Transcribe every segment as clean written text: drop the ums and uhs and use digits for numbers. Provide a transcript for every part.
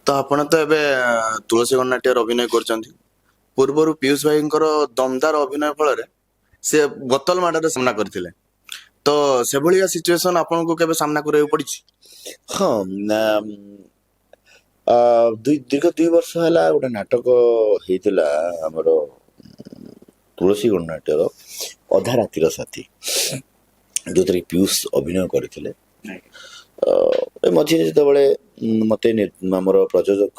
ତ ଆପଣ ତ ଏବେ ତୁଳସୀ ଗଣନାଟ୍ୟରେ ଅଭିନୟ କରୁଛନ୍ତି। ପୂର୍ବରୁ ପୀୟୁଷ ଭାଇଙ୍କର ଦମଦାର ଅଭିନୟ ଫଳରେ ସେ ବୋତଲ ମାଡ଼ରେ ସାମ୍ନା କରିଥିଲେ। ତ ସେଭଳିଆ ସିଚୁଏସନ ଆପଣଙ୍କୁ କେବେ ସାମ୍ନା କରିବାକୁ ପଡିଛି? ହଁ, ଦୀର୍ଘ 2 ବର୍ଷ ହେଲା ଗୋଟେ ନାଟକ ହେଇଥିଲା ଆମର ତୁଳସୀ ଗଣନାଟ୍ୟର ଅଧା ରାତିର ସାଥୀ, ଯୋଉଥିରେ କି ପୀୟୁଷ ଅଭିନୟ କରିଥିଲେ। ଏ ମଝିରେ ଯେତେବେଳେ ମତେ ଆମର ପ୍ରଯୋଜକ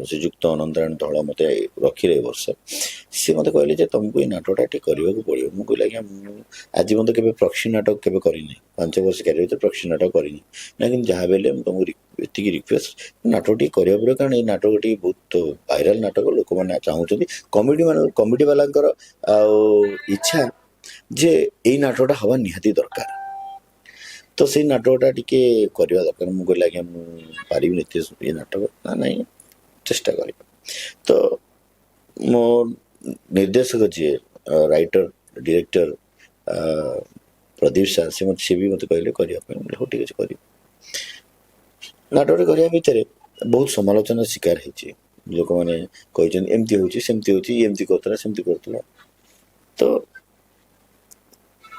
ଶ୍ରୀଯୁକ୍ତ ଅନନ୍ତନାରାୟଣ ଧଳ ମତେ ରଖିଲେ ଏ ବର୍ଷ, ସିଏ ମତେ କହିଲେ ଯେ ତମକୁ ଏଇ ନାଟକଟା ଟିକେ କରିବାକୁ ପଡିବ। ମୁଁ କହିଲି, ଆଜ୍ଞା, ମୁଁ ଆଜି ପର୍ଯ୍ୟନ୍ତ କେବେ ପ୍ରକ୍ସି ନାଟକ କେବେ କରିନି, 5 ବର୍ଷ କ୍ୟାରିୟର ଭିତରେ ପ୍ରକ୍ସି ନାଟକ କରିନି ନା, କିନ୍ତୁ ଯାହା ବି ହେଲେ ମୁଁ ତମକୁ ଏତିକି ରିକ୍ୱେଷ୍ଟ, ନାଟକ ଟିକେ କରିବାକୁ ପଡିବ, କାରଣ ଏଇ ନାଟକ ଟିକେ ବହୁତ ଭାଇରାଲ ନାଟକ, ଲୋକମାନେ ଚାହୁଁଛନ୍ତି, କମିଟି ମାନେ କମିଟି ବାଲାଙ୍କର ଆଉ ଇଚ୍ଛା ଯେ ଏଇ ନାଟକଟା ହବା ନିହାତି ଦରକାର, ତ ସେଇ ନାଟକଟା ଟିକେ କରିବା ଦରକାର। ମୁଁ କହିଲି, ଆଜ୍ଞା, ମୁଁ ପାରିବିନି ଏତେ ଇଏ ନାଟକ। ନା, ନାଇଁ, ଚେଷ୍ଟା କରିବା। ତ ମୋ ନିର୍ଦ୍ଦେଶକ ଯିଏ, ରାଇଟର ଡିରେକ୍ଟର ପ୍ରଦୀପ ସାର୍, ସେ ବି ମୋତେ କହିଲେ କରିବା ପାଇଁ। ମୁଁ କହିଲି, ହଉ, ଠିକ୍ ଅଛି, କରିବି। ନାଟକଟି କରିବା ଭିତରେ ବହୁତ ସମାଲୋଚନାର ଶିକାର ହେଇଛି। ଲୋକମାନେ କହିଛନ୍ତି ଏମିତି ହଉଛି, ସେମିତି ହଉଛି, ଇଏ ଏମିତି କରୁଥିଲା, ସେମିତି କରୁଥିଲା। ତ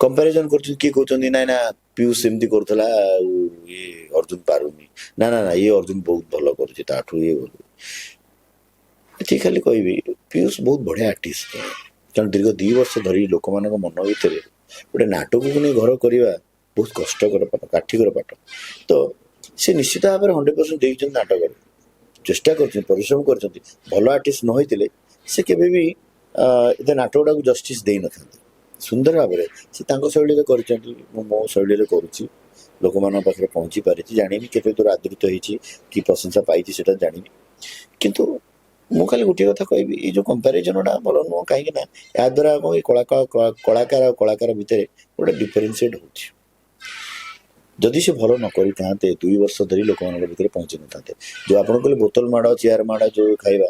କମ୍ପାରିଜନ କରୁଛନ୍ତି। କିଏ କହୁଛନ୍ତି, ନାଇଁ ନା, ପୀୟୁଷ ସେମିତି କରୁଥିଲା ଆଉ ଇଏ ଅର୍ଜୁନ ପାରୁନି, ନା ନା ନା, ଇଏ ଅର୍ଜୁନ ବହୁତ ଭଲ କରୁଛି, ତାଠୁ ଇଏ ଭଲ। ଏତିକି ଖାଲି କହିବି, ପୀୟୁଷ ବହୁତ ବଢିଆ ଆର୍ଟିଷ୍ଟ, କାରଣ ଦୀର୍ଘ 2 ବର୍ଷ ଧରି ଲୋକମାନଙ୍କ ମନ ଭିତରେ ଗୋଟେ ନାଟକକୁ ନେଇ ଘର କରିବା ବହୁତ କଷ୍ଟକର ପାଠ, କାଠିକର ପାଠ। ତ ସେ ନିଶ୍ଚିତ ଭାବରେ 100% ଦେଇଛନ୍ତି, ନାଟକରେ ଚେଷ୍ଟା କରିଛନ୍ତି, ପରିଶ୍ରମ କରିଛନ୍ତି। ଭଲ ଆର୍ଟିଷ୍ଟ ନ ହେଇଥିଲେ ସେ କେବେ ବି ଏତେ ନାଟକଟାକୁ ଜଷ୍ଟିସ୍ ଦେଇନଥାନ୍ତେ। ସୁନ୍ଦର ଭାବରେ ସେ ତାଙ୍କ ଶୈଳୀରେ କରିଛନ୍ତି, ମୁଁ ମୋ ଶୈଳୀରେ କରୁଛି, ଲୋକମାନଙ୍କ ପାଖରେ ପହଞ୍ଚି ପାରିଛି। ଜାଣିନି କେତେ ଦୂର ଆଦୃତ ହେଇଛି କି ପ୍ରଶଂସା ପାଇଛି, ସେଟା ଜାଣିନି। କିନ୍ତୁ ମୁଁ ଖାଲି ଗୋଟିଏ କଥା କହିବି, ଏଇ ଯୋଉ କମ୍ପାରିଜନ ଗୁଡ଼ା ଭଲ ନୁହଁ, କାହିଁକି ନା ଏହା ଦ୍ୱାରା କଣ ଏଇ କଳାକାର ଆଉ କଳାକାର ଭିତରେ ଗୋଟେ ଡିଫରେନ୍ସିଏଟ୍ ହଉଛି। ଯଦି ସେ ଭଲ ନ କରିଥାନ୍ତେ, 2 ବର୍ଷ ଧରି ଲୋକମାନଙ୍କ ଭିତରେ ପହଞ୍ଚି ନଥାନ୍ତେ। ଯୋଉ ଆପଣ କହିଲେ ବୋତଲ ମାଡ଼, ଚେୟାର ମାଡ଼ ଯୋଉ ଖାଇବା,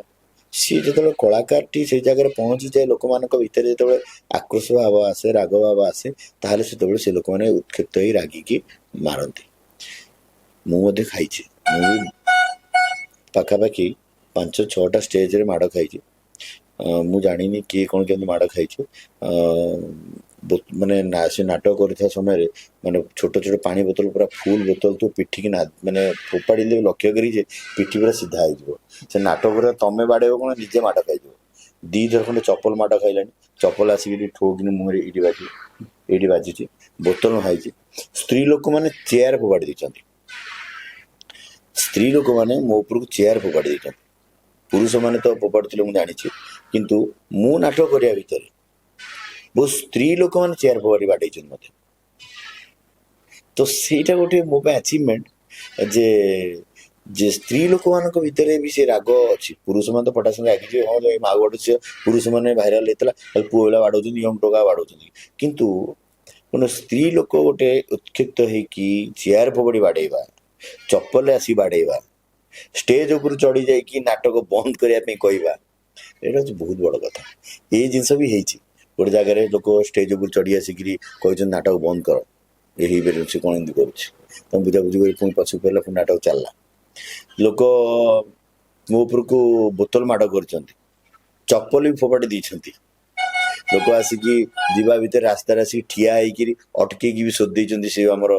ସିଏ ଯେତେବେଳେ କଳାକାରଟି ସେଇ ଜାଗାରେ ପହଞ୍ଚିଯାଏ, ଲୋକମାନଙ୍କ ଭିତରେ ଯେତେବେଳେ ଆକ୍ରୋଶ ଭାବ ଆସେ, ରାଗ ଭାବ ଆସେ, ତାହେଲେ ସେତେବେଳେ ସେ ଲୋକମାନେ ଉତ୍କ୍ଷିପ୍ତ ହେଇ ରାଗିକି ମାରନ୍ତି। ମୁଁ ମଧ୍ୟ ଖାଇଛି। ମୁଁ ବି ପାଖାପାଖି ପାଞ୍ଚ ଛଅଟା ଷ୍ଟେଜରେ ମାଡ଼ ଖାଇଛି। ମୁଁ ଜାଣିନି କିଏ କ'ଣ କେମିତି ମାଡ଼ ଖାଇଛି। ମାନେ ନା, ସେ ନାଟକ କରୁଥିବା ସମୟରେ ମାନେ ଛୋଟ ଛୋଟ ପାଣି ବୋତଲ, ପୁରା ଫୁଲ ବୋତଲ ତୁ ପିଠିକି ନା ମାନେ ଫୋପାଡ଼ିଲେ ଲକ୍ଷ୍ୟ କରି ଯେ ପିଠି ପୁରା ସିଧା ହେଇଯିବ। ସେ ନାଟକ କରିବା ତମେ ବାଡ଼େଇବ କ'ଣ, ନିଜେ ମାଡ଼ ଖାଇଯିବ। 2 ଥର ଖଣ୍ଡେ ଚପଲ ମାଡ଼ ଖାଇଲାଣି। ଚପଲ ଆସିକି ଏଠି ଠୋକିନି ମୁହଁରେ ଏଇଠି ବାଜିଛି, ବୋତଲ ଖାଇଛି। ସ୍ତ୍ରୀ ଲୋକମାନେ ଚେୟାର ଫୋପାଡ଼ି ଦେଇଛନ୍ତି। ସ୍ତ୍ରୀ ଲୋକମାନେ ମୋ ଉପରକୁ ଚେୟାର ଫୋପାଡ଼ି ଦେଇଛନ୍ତି। ପୁରୁଷମାନେ ତ ଫୋପାଡ଼ୁଥିଲେ ମୁଁ ଜାଣିଛି, କିନ୍ତୁ ମୁଁ ନାଟକ କରିବା ଭିତରେ ବହୁତ ସ୍ତ୍ରୀ ଲୋକମାନେ ଚେୟାର ଫୋପାଡ଼ି ବାଡ଼େଇଛନ୍ତି ମତେ। ତ ସେଇଟା ଗୋଟେ ମୋ ପାଇଁ ଆଚିଭମେଣ୍ଟ ଯେ ସ୍ତ୍ରୀ ଲୋକମାନଙ୍କ ଭିତରେ ବି ସେ ରାଗ ଅଛି। ପୁରୁଷମାନେ ତ ପଟାସଙ୍ଗେ ରାଗିଯିବେ, ହଁ, ଏ ମା ବାଡ଼ୁଛି। ପୁରୁଷମାନେ ଭାଇରାଲ ହେଇଥିଲା, ଖାଲି ପୁଅ ପିଲା ବାଡ଼ଉଛନ୍ତି, ୟଙ୍ଗ ଟୋକା ବାଡ଼ଉଛନ୍ତି। କିନ୍ତୁ ଗୋଟେ ସ୍ତ୍ରୀ ଲୋକ ଗୋଟେ ଉତ୍କ୍ଷିପ୍ତ ହେଇକି ଚେୟାର ଫୋପାଡ଼ି ବାଡ଼େଇବା, ଚପଲରେ ଆସି ବାଡ଼େଇବା, ଷ୍ଟେଜ ଉପରୁ ଚଢି ଯାଇକି ନାଟକ ବନ୍ଦ କରିବା ପାଇଁ କହିବା, ଏଇଟା ହଉଛି ବହୁତ ବଡ଼ କଥା। ଏଇ ଜିନିଷ ବି ହେଇଛି। ଗୋଟେ ଜାଗାରେ ଲୋକ ଷ୍ଟେଜ ଉପରୁ ଚଢି ଆସିକିରି କହିଛନ୍ତି, ନାଟକ ବନ୍ଦ କର, ଏ ହେଇପାରିବ, ସେ କ'ଣ ଏମିତି କରୁଛି। ତମେ ବୁଝାବୁଝି କରି ପୁଣି ପଛକୁ ଫେରିଲା, ପୁଣି ନାଟକ ଚାଲିଲା। ଲୋକ ମୋ ଉପରକୁ ବୋତଲ ମାଡ଼ କରିଛନ୍ତି, ଚପଲ ବି ଫୋପାଡ଼ି ଦେଇଛନ୍ତି। ଲୋକ ଆସିକି ଯିବା ଭିତରେ ରାସ୍ତାରେ ଆସିକି ଠିଆ ହେଇକିରି ଅଟକେଇକି ବି ଶୋଧି ଦେଇଛନ୍ତି। ସେ ଆମର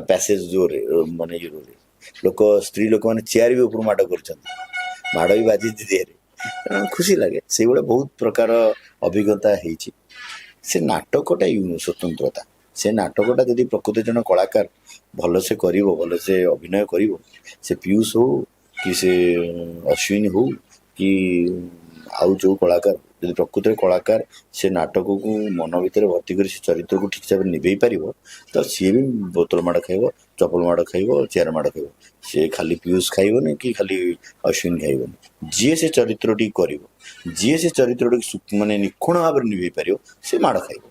ପ୍ୟାସେଜ ଜୋରରେ ମାନେ ଇଏ ରୋଡରେ ଲୋକ, ସ୍ତ୍ରୀ ଲୋକମାନେ ଚେୟାର ବି ଉପରୁ ମାଡ଼ କରିଛନ୍ତି, ମାଡ଼ ବି ବାଜିଛି ଦେହରେ। ତେଣୁ ଖୁସି ଲାଗେ। ସେଇଭଳିଆ ବହୁତ ପ୍ରକାର ଅଭିଜ୍ଞତା ହେଇଛି। ସେ ନାଟକଟା ସ୍ୱତନ୍ତ୍ରତା। ସେ ନାଟକଟା ଯଦି ପ୍ରକୃତ ଜଣେ କଳାକାର ଭଲସେ କରିବ, ଭଲସେ ଅଭିନୟ କରିବ, ସେ ପୀୟୁଷ ହଉ କି ସେ ଅଶ୍ୱିନୀ ହଉ କି ଆଉ ଯୋଉ କଳାକାର, ଯଦି ପ୍ରକୃତରେ କଳାକାର ସେ ନାଟକକୁ ମନ ଭିତରେ ଭର୍ତ୍ତି କରି ସେ ଚରିତ୍ରକୁ ଠିକ ଭାବରେ ନିଭେଇ ପାରିବ, ତ ସିଏ ବି ବୋତଲ ମାଡ଼ ଖାଇବ, ଚପଲ ମାଡ଼ ଖାଇବ, ଚେୟାର ମାଡ଼ ଖାଇବ। ସିଏ ଖାଲି ପୀୟୁଷ ଖାଇବନି କି ଖାଲି ଅଶ୍ୱିନ ଖାଇବନି। ଯିଏ ସେ ଚରିତ୍ରଟି କରିବ, ଯିଏ ସେ ଚରିତ୍ରଟିକୁ ମାନେ ନିଖୁଣ ଭାବରେ ନିଭେଇ ପାରିବ, ସେ ମାଡ଼ ଖାଇବ।